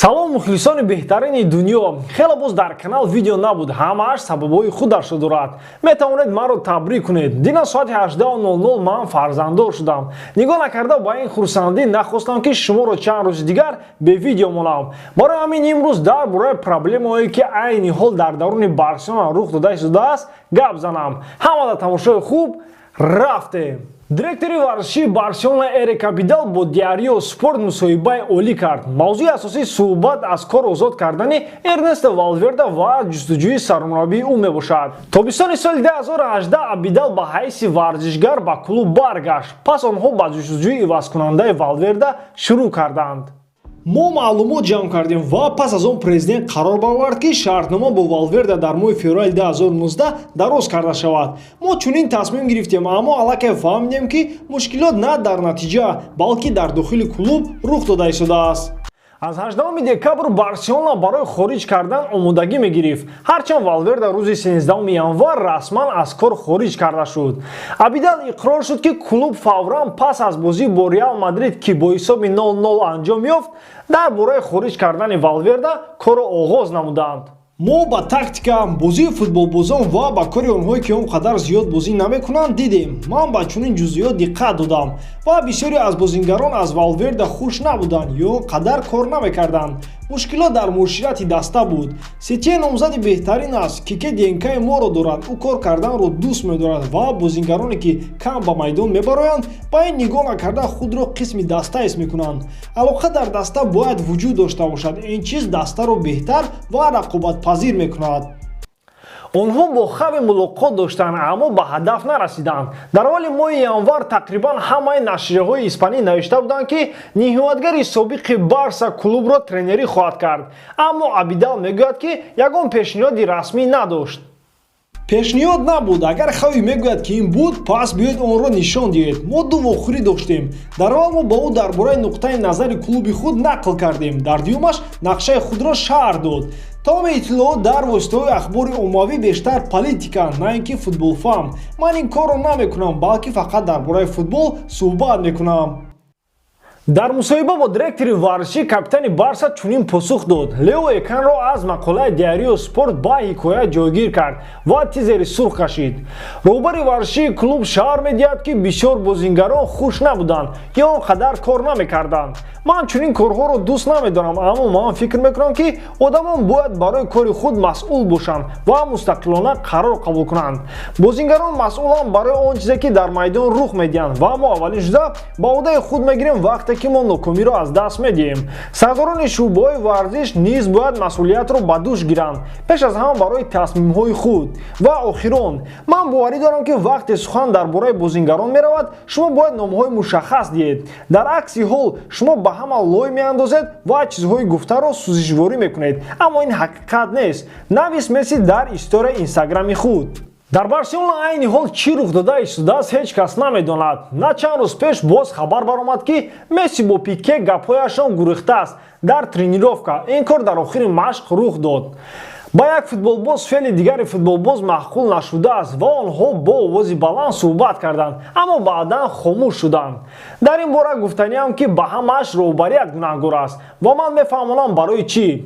Салом, мухлисони беҳтарини дунё! Хеле боз дар канал видео набуд. Ҳамааш сабабҳои худашро дорад. Метавонед маро табрик кунед. Дина соати 18:00 ман фарзанддор шудам. Нигоҳ накарда ба ин хурсандӣ, нахостам, ки шуморо чанд рӯзи дигар бе видео монам. Барои ҳамин имрӯз дар бораи проблемаҳое, ки айни ҳол дар даруни Барселона рух дода истодааст, гап занам. Ҳамада тамошои хуб. Рафтем. Директори варзишии Барселона Эрик Абидал бо Диарио Спорт мусоҳибаи олӣ кард. Мавзӯи асосии суҳбат аз кор озод кардани Эрнесто Валверда ва ҷустуҷӯи сармураббии ӯ мебошад. Тобистони соли 2018 Абидал ба ҳайси варзишгар ба клуб баргашт. Пас онҳо ба ҷустуҷӯи ивазкунандаи Валверда шурӯъ карданд. Мо маълумот ҷамъ кардем ва пас аз он президент қарор баровард, ки шартнома бо Валверда дар моҳи феврали 2019 дароз карда шавад. Мо чунин тасмим гирифтем, аммо аллакай фаҳмидем, ки мушкилот на дар натиҷа, балки дар дохили клуб рух дода истодааст. Аз 18 декабр Барселона барои хориҷ кардан омодагӣ мегирифт, ҳарчанд Валверда рӯзи 13 январ расман аз кор хориҷ карда шуд. Абидал иқрор шуд, ки клуб фавран пас аз бозӣ бо Реал Мадрид, ки бо ҳисоби 0-0 анҷом ёфт, дар бораи хориҷ кардани Валверда корро оғоз намуданд. Мо ба тактика, бозии футболбозон ва ба кори онҳое, ки он қадар зиёд бозӣ намекунанд, дидем. Ман ба чунин ҷузъиёт диққат додам ва бисёре аз бозингарон аз Валверда хуш набуданд ё он қадар кор намекарданд. Мушкилот дар муоширати даста буд. Сетьен номзади беҳтарин аст. Кике ДНКи моро дорад, ӯ кор карданро дӯст медорад ва бозингароне, ки кам ба майдон мебароянд, ба ин нигоҳ накарда худро қисми даста ҳис мекунанд. Алоқа дар даста бояд вуҷуд дошта бошад. Ин чиз дастаро беҳтар ва рақобатпазир мекунад. Онҳо бо Хави мулоқот доштанд, аммо ба ҳадаф нарасиданд. Дар аввали моҳи январ тақрибан ҳамаи нашрияҳои испанӣ навишта буданд, ки ниҳоятгари собиқи Барса клубро тренерӣ хоҳад кард, аммо Абидал мегӯяд, ки ягон пешниҳоди расмӣ надошт. Пешниҳод набуд. Агар Хави мегӯяд, ки ин буд, пас биёед, онро нишон диҳед. Мо ду вохӯрӣ доштем. Дар аввал мо ба ӯ дар бораи нуқтаи назари клуби худ нақл кардем, дар дуюмаш нақшаи худро шарҳ дод. Тамоми иттилоот дар воситаҳои ахбори оммавӣ бештар политиканд, на ин ки футболфаҳм. Ман ин корро намекунам, балки фақат дар бораи футбол суҳбат мекунам. Дар мусоҳиба бо директори варзишӣ капитани Барса чунин посух дод. Лео Эканро аз мақолаи Диарио Спорт ба ҳикоя ҷойгир кард ва тизери сурх кашид. Роҳбари варзишии клуб шарҳ медиҳад, ки бисёр бозингарон хуш набуданд ё он қадар кор намекарданд. Ман чунин корҳоро дӯст намедорам, аммо ман фикр мекунам, ки одамон бояд барои кори худ масъул бошанд ва мустақилона қарор қабул кунанд. Бозингарон масъуланд барои он чизе, ки дар майдон рух медиҳанд, ва мо аввалин шуда ба ӯҳдаи худ мегирем, вақте ки мо нокомиро аз даст медиҳем. Сардорони шӯъбаҳои варзиш низ бояд масъулиятро ба дӯш гиранд, пеш аз ҳама барои тасмимҳои худ. Ва охирон, ман боварӣ дорам, ки вақте сухан дар бораи бозингарон меравад, шумо бояд номҳои мушаххас диҳед. Дар акси ҳол шумо ба ҳама лой меандозед ва чизҳои гуфтаро сӯзишворӣ мекунед, аммо ин ҳақиқат нест, навист Месси дар историяи Инстаграми худ. Дар Барселона айни ҳол чӣ рух дода истодааст, ҳеҷ кас намедонад. На чанд рӯз пеш боз хабар баромад, ки Месси бо Пике гапҳояшон гурехтааст дар тренировка. Ин кор дар охири машқ рух дод. Ба як футболбоз феъли дигари футболбоз маъқул нашудааст ва онҳо бо овози баланд суҳбат карданд, аммо баъдан хомӯш шуданд. Дар ин бора гуфтаниам, ки ба ҳамааш роҳбарият гунаҳгор аст ва ман мефаҳмонам, барои чӣ.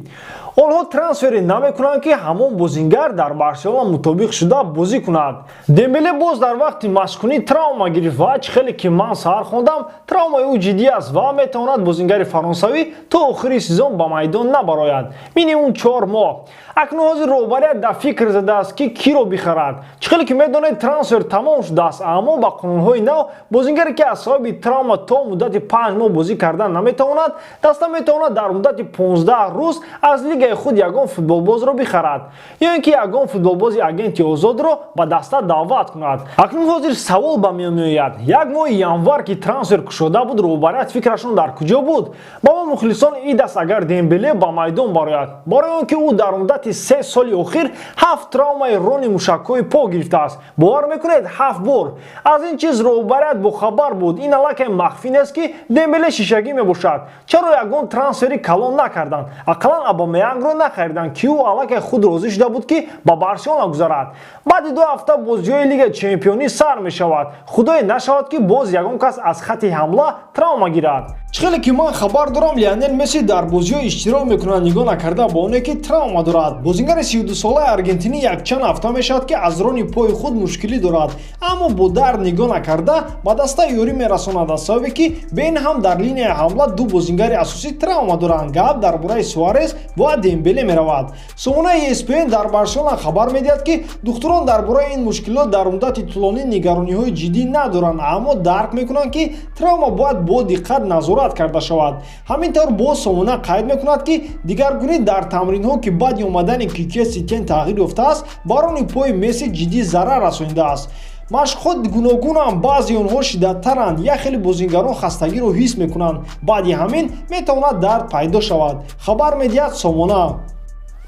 Онҳо трансфере намекунанд, ки ҳамон бозингар дар Барселона мутобиқ шуда бозӣ кунад. Дембеле боз дар вақти машқкунӣ травма гирифт ва чӣ хеле ки ман саҳар хондам, травмаи ӯ ҷиддӣ аст ва метавонад бозингари фаронсавӣ то охири сезон ба майдон набарояд, минимум 4 моҳ. Акнун ҳозир роҳбарият дар фикр задааст, ки киро бихарад. Чӣ хеле ки медонед, трансфер тамом шудааст, аммо ба қонунҳои нав бозингаре, ки аз сабаби травма то муддати 5 моҳ бозӣ кардан наметавонад, даста метавонад дар муддати 15 рӯз аз лигаи худ ягон футболбозро бихарад ё ин ки ягон футболбози агенти озодро ба даста даъват кунад. Акнун ҳозир савол ба миён меояд: як моҳи январ, ки трансфер кушода буд, роҳбарият фикрашон дар куҷо буд? Ба мо мухлисон ид аст, агар Дембеле ба майдон барояд, барои он ки ӯ дар муддати 3 соли охир ҳафт травмаи рони мушакҳои по гирифтааст. Бовар мекунед, ҳафт бор! Аз ин чиз роҳбарият бохабар буд. Ин аллакай махфӣ нест, ки Дембеле шишагӣ мебошад. Чаро ягон трансфери калон накарданд? Ақаллан Абамеянгро нахариданд, ки ӯ аллакай худ розӣ шуда буд, ки ба Барселона гузарад. Баъди 2 ҳафта бозиҳои Лигаи чемпионӣ сар мешавад. Худое нашавад, ки боз ягон кас аз хатти ҳамла травма гирад. Чӣ хеле ки ман хабар дорам, Лионел Месси дар бозиҳо иштирок мекунад, нигоҳ накарда ба оне ки травма дорад. Бозингари 32-солаи аргентинӣ якчанд ҳафта мешавад, ки аз рони пои худ мушкилӣ дорад, аммо бо дард нигоҳ накарда ба даста ёрӣ мерасонад, аз сабабе ки бен ҳам дар линияи ҳамла ду бозингари асосӣ травма доранд. Гап дар бораи Суарес ва Дембеле меравад. Сомонаи ESPN дар Барселона хабар медиҳад, ки духтурон дар бораи ин мушкилот дар муддати тӯлонӣ нигарониҳои ҷиддӣ надоранд, аммо дарк мекунанд, ки травма бояд бо диққат назорат карда шавад. Ҳамин тавр боз сомона қайд мекунад, ки дигаргунӣ дар тамринҳо, ки баъди омадани Кике Сетиен тағйир ёфтааст, ба рони пои Месси ҷиддӣ зарар расонидааст. Машқҳо гуногунанд, баъзе онҳо шиддаттаранд. Як хеле бозингарон хастагиро ҳис мекунанд, баъди ҳамин метавонад дард пайдо шавад, хабар медиҳад сомона.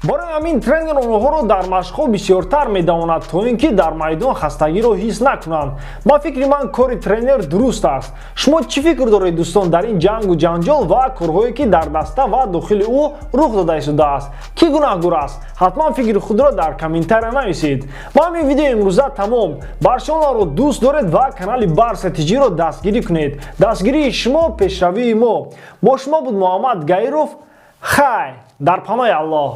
Барои ҳамин тренер онҳоро дар машқҳо бисёртар медавонад, то ин ки дар майдон хастагиро ҳис накунанд. Ба фикри ман, кори тренер дуруст аст. Шумо чӣ фикр доред, дӯстон, дар ин ҷангу ҷанҷол ва корҳое, ки дар даста ва дохили ӯ рух дода истодааст? Кӣ гунаҳгор аст? Ҳатман фикри худро дар комментария нависед. Ба ҳамин видеои имрӯза тамом. Барселонаро дӯст доред ва канали Барса ТЖро дастгирӣ кунед. Дастгирии шумо пешравии мо. Бо шумо буд Муҳаммад Гаиров. Хай, дар паноҳи Аллоҳ.